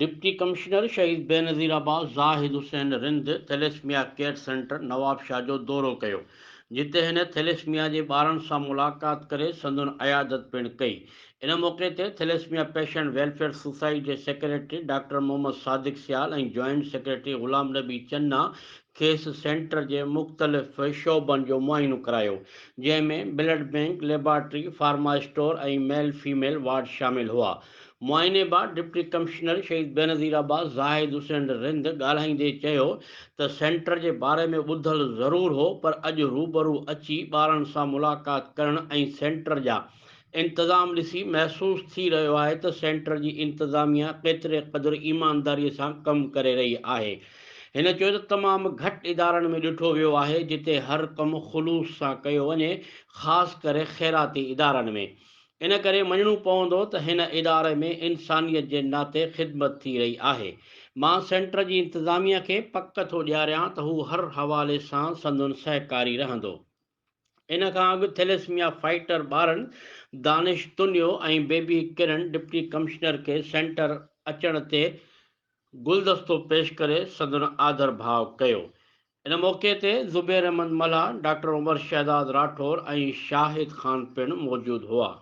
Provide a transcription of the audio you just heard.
Deputy commissioner Shaheed Benazirabad Zahid Hussain Rind thalassemia care centre Nawabshah جو دورو ڪيو، جتي هن ٿيليسميا جي ٻارن سان ملاقات ڪري سندن عيادت پڻ ڪئي. ان موقعي تي ٿيليسميا پيشنٽ ويلفيئر سوسائٽي جي secretary doctor Muhammad Sadiq Sial ۽ joint secretary Ghulam Nabi Channa کيس سينٽر جي مختلف شعبن جو معائنو ڪرايو، جنهن ۾ blood bank, laboratory, pharma store ۽ male female ward شامل هئا. معائني بعد ڊپٽي ڪمشنر شهيد بينظير آباد زاهد حسين رند ڳالهائيندي چيو ته سينٽر جي باري ۾ ٻڌل ضرور هو پر اڄ روبرو اچي ٻارن سان ملاقات ڪرڻ ۽ سينٽر جا انتظام ڏسي محسوس ٿي رهيو آهي ته سينٽر جي انتظاميا ڪيتري قدر ايمانداري سان ڪم ڪري رهي آهي. هن چيو ته تمام گهٽ ادارن ۾ ڏٺو ويو آهي جتي هر ڪم خلوص سان ڪيو وڃي خاص ڪري خيراتي ادارن ۾. ان ڪري مڃڻو پوندو ته هن اداري ۾ انسانيت جي ناتي خدمت ٿي رهي آهي. مان سينٽر جي انتظاميا کي پڪ ٿو ڏياريان ته هو هر حوالي سان سندن سهڪاري رهندو. ان کان اڳ ٿيليسميا فائٽر ٻارن Danish Tunio ۽ Baby Kiran deputy commissioner کي سينٽر اچڻ تي گلدستو پيش ڪري سندن آڌر ڀاء ڪيو. ان موقعي تي زبير احمد ملاح، ڊاڪٽر عمر شهزاد راٺوڙ ۽ شاهد خان پڻ موجود هئا.